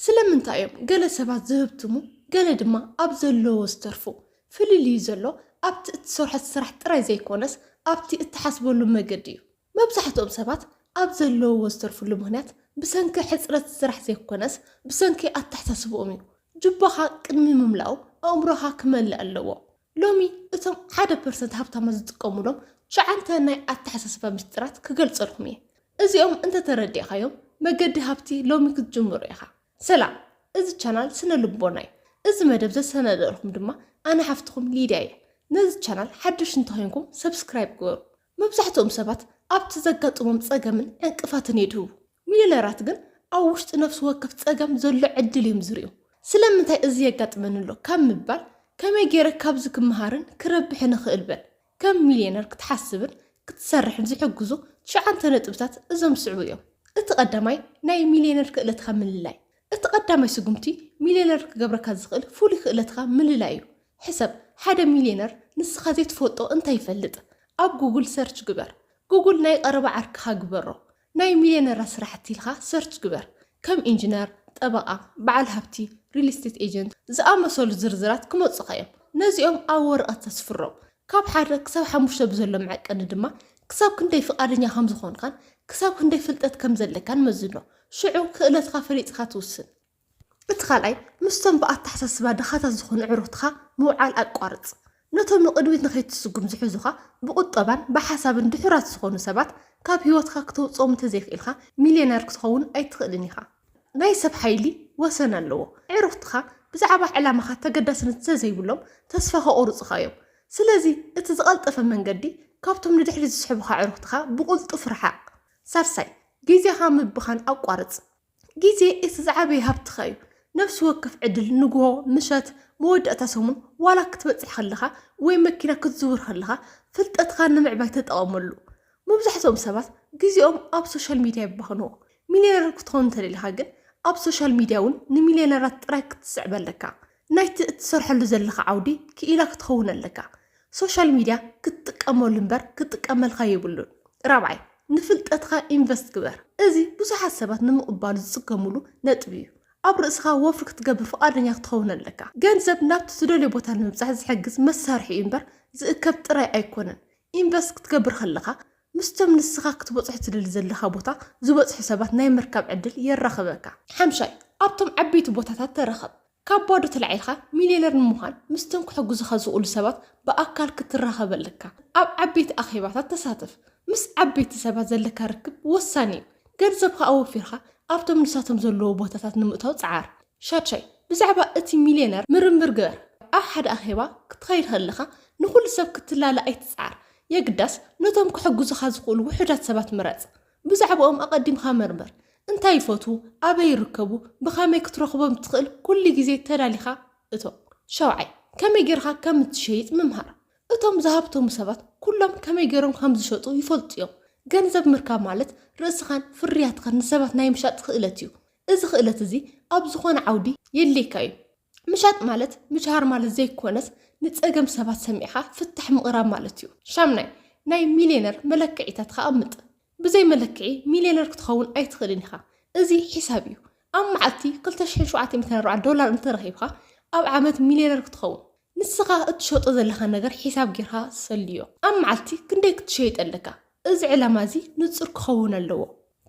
ስለምንታይ እዮም ገለ ሰባት ዝህብትሙ፣ ገለ ድማ ኣብ ዘለዎ ዝተርፉ? ፍልልዩ ዘሎ ኣብቲ እትሰርሖ ስራሕ ጥራይ ዘይኮነስ ኣብቲ እትሓስበሉ መገዲ እዩ። መብዛሕትኦም ሰባት ኣብ ዘለውዎ ዝተርፍሉ ምኽንያት ብሰንኪ ሕጽረት ስራሕ ዘይኮነስ ብሰንኪ ኣተሓሳስብኦም እዩ። ጁባኻ ቅድሚ ምምላኡ ኣእምሮኻ ክመልእ ኣለዎ። ሎሚ እቶም ሓደ ፐርሰንት ሃብታማት ዝጥቀሙሎም ትሽዓተ ናይ ኣተሓሳስባ ምስጢራት ክገልጸልኩም እየ። እዚኦም እንተተረዲእኻዮም መገዲ ሃብቲ ሎሚ ክትጅምሮ ኢኻ። ሰላም፣ እዚ ቻናል ስነ ልቦና እዩ። እዚ መደብ ዘሰናደልኩም ድማ ኣነ ሓፍትኹም ሊድያ እየ። ነዚ ቻናል ሓድሽ እንተኾይንኩም ሰብስክራይብ ግበሩ። መብዛሕትኦም ሰባት ኣብቲ ዘጋጥሞም ጸገምን ዕንቅፋትን የድህቡ። ሚልዮነራት ግን ኣብ ውሽጢ ነፍሲ ወከፍ ጸገም ዘሎ ዕድል እዮም ዝርእዩ። ስለምንታይ እዚ የጋጥመኒ ኣሎ ካብ ምባል ከመይ ገይረ ካብዚ ክመሃርን ክረብሕን እኽእል በል። ከም ሚልዮነር ክትሓስብን ክትሰርሕን ዝሕግዙ ትሽዓተ ነጥብታት እዞም ዝስዕቡ እዮም። እቲ ቀዳማይ ናይ ሚልዮነር ክእለትኻ ምልላይ። እቲ ቀዳማይ ስጉምቲ ሚልዮነር ክገብረካ ዝኽእል ፍሉይ ክእለትኻ ምልላይ እዩ። ሕሰብ፣ ሓደ ሚልዮነር ንስኻ ዘይትፈልጦ እንታይ ይፈልጥ? ኣብ ጉግል ሰርች ግበር። ጉግል ናይ ቀረባ ዓርክኻ ግበሮ። ናይ ሚልዮነራት ስራሕቲ ኢልካ ሰርች ግበር። ከም ኢንጂነር፣ ጠበቓ፣ በዓል ሃብቲ፣ ሪል ስቴት ኤጀንት ዝኣመሰሉ ዝርዝራት ክመጹኻ እዮም። ነዚኦም ኣብ ወረቐት ተስፍሮም። ካብ ሓደ ክሳብ ሓሙሽተ ብዘሎ መዐቀኒ ድማ ክሳብ ክንደይ ፍቓደኛ ከም ዝኾንካን ክሳብ ክንደይ ፍልጠት ከም ዘለካን መዝኖ። ሽዑ ክእለትካ ፈሊጥካ ትውስን። እቲ ካልኣይ፣ ምስቶም ብኣተሓሳስባ ድኻታት ዝኾኑ ኣዕሩኽትኻ ምውዓል ኣቋርጽ። ነቶም ንቕድሚት ንኸይትስጉም ዝሕዙኻ፣ ብቑጠባን ብሓሳብን ድሑራት ዝኾኑ ሰባት ካብ ህይወትካ ክተውጽኦም እንተዘይክኢልካ፣ ሚልዮነር ክትኸውን ኣይትኽእልን ኢኻ። ናይ ሰብ ሓይሊ ወሰን ኣለዎ። ኣዕሩኽትኻ ብዛዕባ ዕላማኻ ተገዳስነት እንተዘይብሎም፣ ተስፋ ከቑርጹኻ እዮም። ስለዚ፣ እቲ ዝቐልጠፈ መንገዲ፣ ካብቶም ንድሕሪት ዝስሕቡኻ ኣዕሩኽትኻ ብቕልጡፍ ርሓቕ። ሳልሳይ፣ ግዜኻ ምብኻን ኣቋርጽ። ግዜ እቲ ዝዓበየ ሃብትኻ እዩ። ነፍሲ ወከፍ ዕድል፣ ንግሆ፣ ምሸት፣ መወዳእታ ሰሙን፣ ዋላ ክትበጽሕ ከለኻ ወይ መኪና ክትዝውር ከለኻ፣ ፍልጠትኻ ንምዕባይ ተጠቐመሉ። መብዛሕትኦም ሰባት ግዜኦም ኣብ ሶሻል ሚድያ የባኽንዎ። ሚልዮነር ክትኸውን እንተደሊኻ ግን፣ ኣብ ሶሻል ሚድያ እውን ንሚልዮነራት ጥራይ ክትስዕብ ኣለካ። ናይቲ እትሰርሐሉ ዘለኻ ዓውዲ ክኢላ ክትኸውን ኣለካ። ሶሻል ሚድያ ክትጥቀመሉ እምበር ክጥቀመልካ የብሉን። ራብዓይ፣ ንፍልጠትካ ኢንቨስት ግበር። እዚ ብዙሓት ሰባት ንምቕባሉ ዝጽገሙሉ ነጥቢ እዩ። ኣብ ርእስኻ ወፍሪ ክትገብር ፍቓደኛ ክትኸውን ኣለካ። ገንዘብ ናብቲ ትደልዮ ቦታ ንምብጻሕ ዝሕግዝ መሳርሒ እዩ እምበር ዝእከብ ጥራይ ኣይኮነን። ኢንቨስት ክትገብር ከለኻ፣ ምስቶም ንስኻ ክትበጽሖ ትደሊ ዘለኻ ቦታ ዝበጽሑ ሰባት ናይ ምርካብ ዕድል የራኽበካ። ሓምሻይ፣ ኣብቶም ዓበይቲ ቦታታት ተረኸብ። ካብ ባዶ ተላዒልካ ሚልዮነር ንምዃን ምስቶም ክሕግዙኻ ዝኽእሉ ሰባት ብኣካል ክትራኸብ ኣለካ። ኣብ ዓበይቲ ኣኼባታት ተሳተፍ። ምስ ዓበይቲ ሰባት ዘለካ ርክብ ወሳኒ እዩ። ገንዘብካ ኣወፊርካ ኣብቶም ንሳቶም ዘለዎ ቦታታት ንምእታው ጸዓር። ሻድሻይ፣ ብዛዕባ እቲ ሚልዮነር ምርምር ግበር። ኣብ ሓደ ኣኼባ ክትኸይድ ከለኻ ንኹሉ ሰብ ክትላለ ኣይትጽዓር። የግዳስ ነቶም ክሕግዙኻ ዝኽእሉ ውሑዳት ሰባት ምረጽ። ብዛዕባኦም ኣቐዲምካ መርምር። እንታይ ይፈትዉ? ኣበይ ይርከቡ? ብኸመይ ክትረኽቦም ትኽእል? ኩሉ ግዜ ተዳሊኻ እቶ። ሸውዓይ፣ ከመይ ጌርካ ከም እትሸይጥ ምምሃር። እቶም ዝሃብተሙ ሰባት ኩሎም ከመይ ጌሮም ከም ዝሸጡ ይፈልጡ እዮም። ገንዘብ ምርካብ ማለት ርእስኻን ፍርያትካን ንሰባት ናይ ምሻጥ ክእለት እዩ። እዚ ክእለት እዚ ኣብ ዝኾነ ዓውዲ የድልየካ እዩ። ምሻጥ ማለት ምችሃር ማለት ዘይኮነስ፣ ንጸገም ሰባት ሰሚዕኻ ፍታሕ ምቕራብ ማለት እዩ። ሻምናይ፣ ናይ ሚልዮነር መለክዒታትካ ኣቕምጥ። ብዘይ መለክዒ ሚልዮነር ክትኸውን ኣይትኽእልን ኢኻ። እዚ ሒሳብ እዩ። ኣብ መዓልቲ ክልተ ሽሕን ሸውዓተ ሚእትን ኣርባዓን ዶላር እንተረኺብካ፣ ኣብ ዓመት ሚልዮነር ክትኸውን። ንስኻ እትሸጦ ዘለኻ ነገር ሒሳብ ጌርካ ሰልዮ። ኣብ መዓልቲ ክንደይ ክትሸይጥ ኣለካ? እዚ ዕላማ እዚ ንጹር ክኸውን ኣለዎ።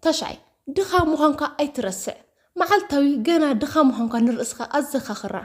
ተሽዓይ፣ ድኻ ምዃንካ ኣይትረስዕ። መዓልታዊ ገና ድኻ ምዃንካ ንርእስኻ ኣዘኻኽራ።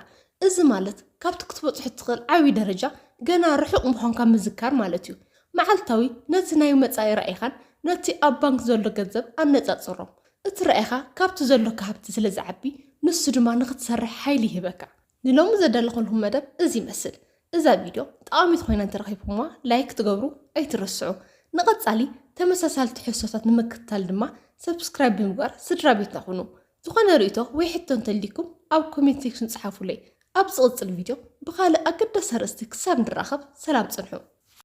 እዚ ማለት ካብቲ ክትበጽሖ እትኽእል ዓብዪ ደረጃ ገና ርሑቕ ምዃንካ ምዝካር ማለት እዩ። መዓልታዊ ነቲ ናይ መጻኢ ራኢኻን ነቲ ኣብ ባንክ ዘሎ ገንዘብ ኣነጻጽሮም። እቲ ራኢኻ ካብቲ ዘሎካ ሃብቲ ስለ ዝዓቢ፣ ንሱ ድማ ንኽትሰርሕ ሓይሊ ይህበካ። ንሎሚ ዘዳለኹልኩም መደብ እዚ ይመስል። እዛ ቪድዮ ጠቓሚት ኮይና እንተረኺብኩምዋ፣ ላይክ ክትገብሩ ኣይትረስዑ። ንቐጻሊ ተመሳሳሊ ትሕዝቶታት ንምክትታል ድማ ሰብስክራይብ ብምግባር ስድራ ቤትና ኩኑ። ዝኾነ ርእይቶ ወይ ሕቶ እንተልይኩም ኣብ ኮሜንት ሴክሽን ጸሓፉለይ። ኣብ ዝቕጽል ቪድዮ ብኻልእ ኣገዳሲ ኣርእስቲ ክሳብ ንራኸብ ሰላም ጽንሑ።